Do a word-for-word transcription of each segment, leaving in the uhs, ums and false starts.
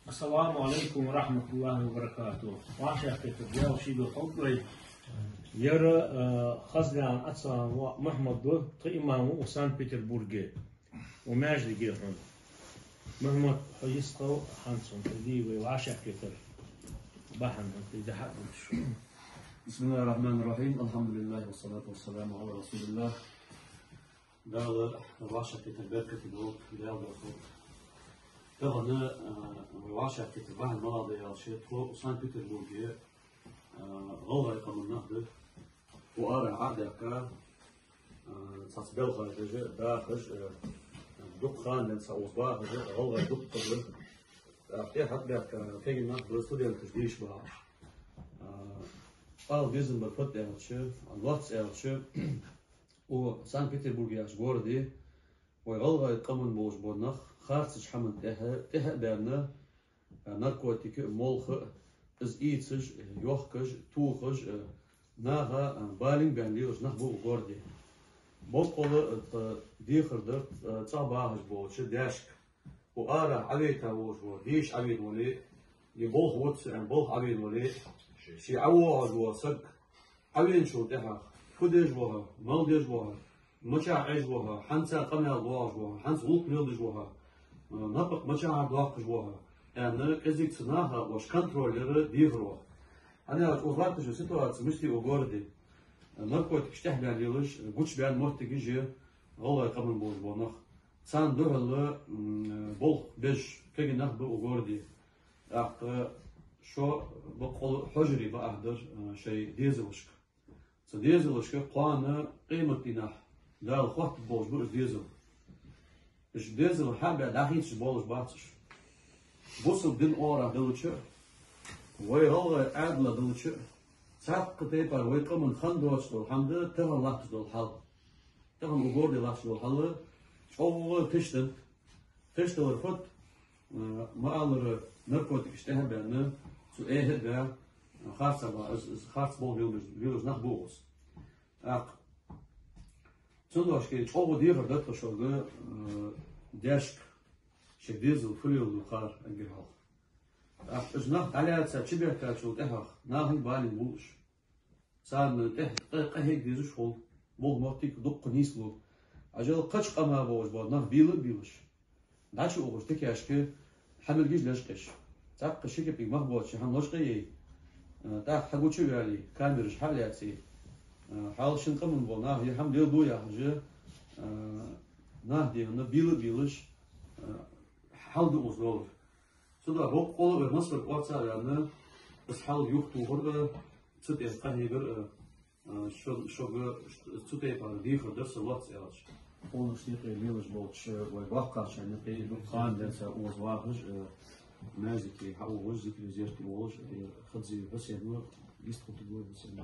Ассаламу Ӏалайкум ва рахьматуллахӀи ва баракатухӀ. ВӀашагӀкхетар Даьла шийга хилда вай. Ер, э, Хазнаькъан Ӏацанаькъан воӀ Мухьмад ва, тха имам ва Санкт-Петербурге. Укх маьждиге хьона. Мухьмад, хьо йистхила, хӀанз хьона тӀадийца вай вӀашагӀкхетар бахьан хьона тӀадийца хьа а дувцаш. بسم الله الرحمن الرحيم. الحمد لله والصلاة والسلام على رسول الله. Дала вӀашагӀкхетар беркате долда, Даьла духьа. Тахан, а, вай вӀашагӀкхетар бахьан малагӀа да аьлча, тхо Санкт-Петербурге, а, гӀалгӀай къаман нах да. Укх арахьа Ӏодаьккха, а, цхьацца белхаш деш а, дахаш а, дукха хана денз цхьа укхаза бахаш а гӀалгӀай дуккха да. ТӀаккха тӀехьа хьатӀабаьхка кагий нах ба, студенташ, дешаш ба. А, ала безам бар фуд аьлча, лоацца аьлча, укх Санкт-Петербург яхача городе вай гӀалгӀай къаман болаш бола нах харцача хӀаман тӀехьа, тӀехьа а баьнна, а, наркотик а, молха а, из ийцаш а, йохкаш а, тохаш а, наха, а, балийна баьнна лелаш нах ба укх городе. Боккъала, а, тха дехар дар, а, цӀагӀа бахаш болча даьшка. Укх арахьа Ӏовайта волаш вола, деша Ӏовена вале а, е болх вац аьнна, балха Ӏовена вале а, ше Ӏовоагӏаш вола саг, Ӏовеначул тӀехьагӀа фу деш ва хьо, мала деш ва хьо, мичахьа Ӏеш ва хьо, хьанца къамаьл доагӀаш ва хьо, хьанца гӀулакх мел деш ва хьо, а, напагӀа мичахьара доаккхаш ва хьо, аьнна, кӀезига цу наха оаш контроль яр дехар ва. ХӀана аьлча укхаза латташ йола ситуаци мишта я укх городе. Наркотикаш тӀехьа баьнна лелаш, гучабаьнна моттигаш я гӀалгӀай къаман болаш бола нах. Царна духьала, м, болх беш кагий нах ба укх городе. ТӀаккха шо боккъала хьожаргдий ба ахь дар, а, шоай дезалашка. Цу дезалашка кхоана къематдийнахьа Дала хоттаргболаш ба уж дезал. Уж дезал хьа а баь дӀахийцаш болаш бац уж. Бусалба дина оагӀорахьа далча а, вай гӀалгӀай Ӏаьдала далча а, цхьаккха тайпара вай къаман хинна доацаш дола хӀама да тахан латташ дола хьал. Тахан укх городе латташ дола хьал чӀоагӀа тешденнад. Тешдалар фуд, а, ма аллара, наркотикаш тӀехьа а баьнна, цу эхь а баь, харцахьа ба, из, из харц болх лелаш, лелаш нах ба укхаза. ТӀаккха цудухьа чӀоагӀа дехар дар тха шуга, а, даьшка шоай дезал фу леладу хар эггара хьалха. ТӀаккха уж нах дӀалаьца чубехкачул тӀехьагӀа нахана балийна бул уж. Царна тӀехьа къа-, къахьега дезаш хул, болх моттиг дуккха нийслу. Ӏажал кхыча къама болаш бола нах бийла а бийлаш, дӀачуухаш тикашка хьа мел гиж лечкъаеш. ТӀаккха ши кепиг мах боацаш хьа лочкъаяй, а, тӀаккха хьа гуча а ваьле, камераш хьа а лаьце, а, хьал шин къаман бола нах е хӀама леладу яхаш, а, нах дегӀана бийла а бийлаш, а, хьал да укхаза долар. Цудухьа боккъала вай массавар кӀоарца а ваьнна, из хьал юхатохар а, цу тӀа къахьегар а, а, шо-, шуга цу тайпара дехар дар са лоацца аьлча. Къонахчун юкъе лелаш болча вай боккхачарна юкъе дукха хана денз укхаза вахаш а, маьждиге хьаухаш, зикар-зерате волаш а, Хадзиев Хьусен ва, йистхургда вай Хьусен.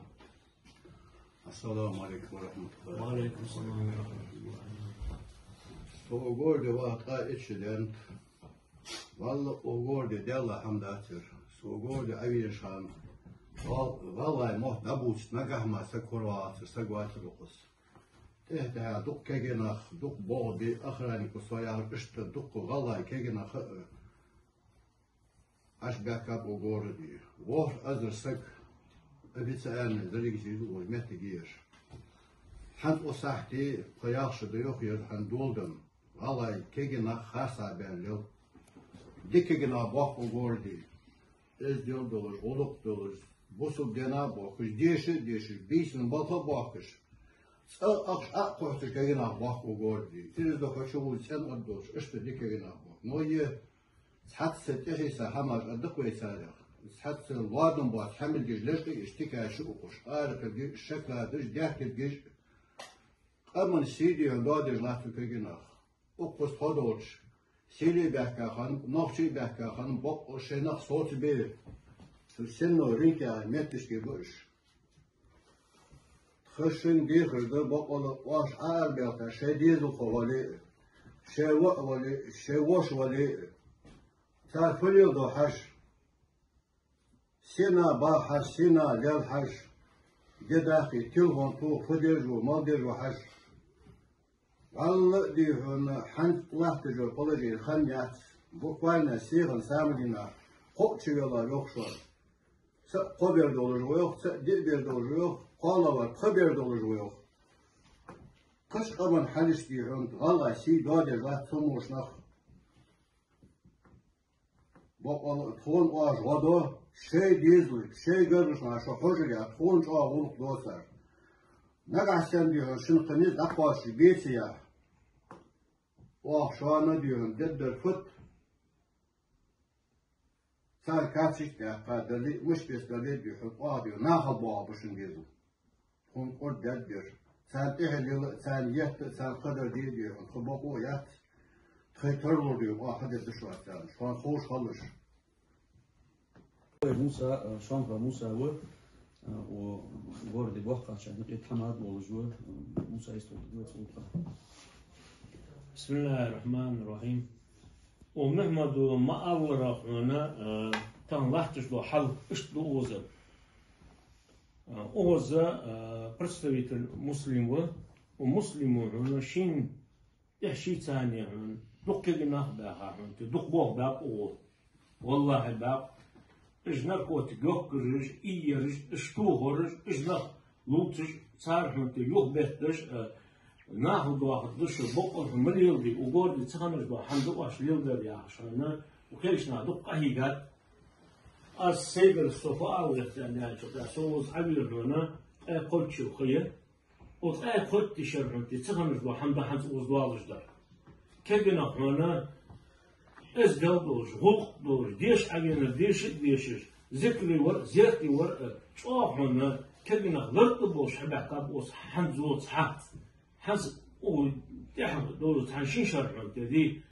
Ассаламу Ӏалайкум ва рахьматуллахӀи. Ва Ӏалайкум салам ва рахьматуллахӀи. Со укх городе ваха ткъаь итт шу даьннад. Валлахӏи, укх городе даьлла хӀама дац ер. Со укх городе Ӏовенача хана гӀал-, гӀалгӀай мотт дӀабувцийта нагахь мара саг кораваьлацар, саг вацар укхаза. ТӀехьа-тӀехьа дукха кагий нах, дукха бохабе, охранник ва со яхар, иштта дукха гӀалгӀай кагий нах а Ӏаш баьхкаб укх городе. ВорхӀ эзар саг официально зарегистрирован моттиг я ер. ХӀанз укх сахьте, кхы ялх шу да йоах ер хӀанз доладенна, гӀалгӀай кагий нах харцахьа баьнна лел. Дика кагий нах боахк укх городе. Эздел долаш, гӀулакх долаш, бусалба дина а боахкаш, деша а дешаш, бийсанна балха а боахкаш, цӀа ахча а кхоьхьцаш кагий нах боахк укх городе. Из да хьо чу вуз цӀен а долаш, иштта дика кагий нах боахк. Но е цхьацца тӀехьийса хӀамаш а да-кх вай царех. Цхьацца лоадам боаца хьа мел гиж лечкъаеш тикаш а укхаш, арахьа гиж, шоколадаш, даьхкада гиж. Къаман сий дийхьа доадеш латтар кагий нах. Укхаза тхо долча, сели баьхка хана, нохчий баьхка хана, боккъала шоай нах соцабе. Цу сенна рынке метташке ба уж. Тха шун дехар да боккъала оаш Ӏоарабаьлча шоай дезалхо вале а, шоай воӀ вале а, шоай воша вале а. Цар фу леладу хьажа. Сенна ба хьажа, сенна лел хьажа. Де даккха, телефон тоха, фу деш ва, мала деш ва хьажа. Валлахӏи, дий хьона, хӀанз латташ йола положени хан яц. Буквально сийлахь Самадинах кхоъ чу велла йоах шоана. Цаӏ кхо бер долаш ва йоах, цаӏ диъ бер долаш ва йоах, кхоалагӏвар пхи бер долаш ва йоах. Кхыча къаман хьалаш дий хьона, гӏалгӏай сий доадеш латт цу мушнах. Бокъонца тхона оаш гӏо до, шоай дезалашка, шоай гаргарча наха шо хьожаргья, тхона чӏоагӏа гӏулакх до цар. Нагахьа санна дий хьона шун кхы низ дӏакхоачаш беце яхь, оаха шоана дий хьона дергдар фуд, цар кацик тӏаккха дале, муш бес дале дий хьона, оаха дий хьона нахала боагӏа ба шун дезал. Тхона кӏордадаьд ер. Царна тӏехьа лела, царна етта, царна кхадар де дий хьона, тха бокъо яц. Тхоай тарлур дий хьона, оаха хьадергда шоана царна. Шоана ховш хилалаш. Муса, э, Шонха Муса ва, э, у городе боккхагӏчарна юкъе тхьамада волаш ва, э, Муса истолтуга ва цӏултха. بسم الله الرحمن الرحيم. О, Мухьмад, ма аллара хьона, э, тахан латташ дола хьал иштта да укхаза. Э, укхаза, э, представитель Муслим ва, у Муслим ва хьона шин тӏехьа шийца хьона дукха кегий нах баьха хьона, те дукха болх баьккха укхо. Валлахӏи, баьккха. Уж наркотик йохкараш, ийраш, уж тохараш, уж нах лувцаш, цар хьона тӏа юхабетташ, э, нахала доахаргда шо, бокъонца хьона ма леладе, у городе ца хиннаш дола хӏама да оаш леладер яхаш хьона, укх кегийча наха дукха къахьийгад. Аз сайгара со фу ала гӏерта аьнна аьлча, со укхаза Ӏовера хьона ткъаь кхойтта шу ха я. Укх ткъаь кхойтта шера хьона тӏа ца хиннаш дола хӏама да хӏанз укхаза доаллаш дар. Кегий нах хьона эздел долаш, гӏулакх долаш, деша Ӏовенар деша а дешаш, зикар вар а, зерат вар а, чӏоагӏа хьона кегий нах лартӏа болаш хьабаьхкаб укхаза хӏанзалца хьа. Хӏанз укх тӏехьа долаш цхьан шин шера хьона тӏа дий,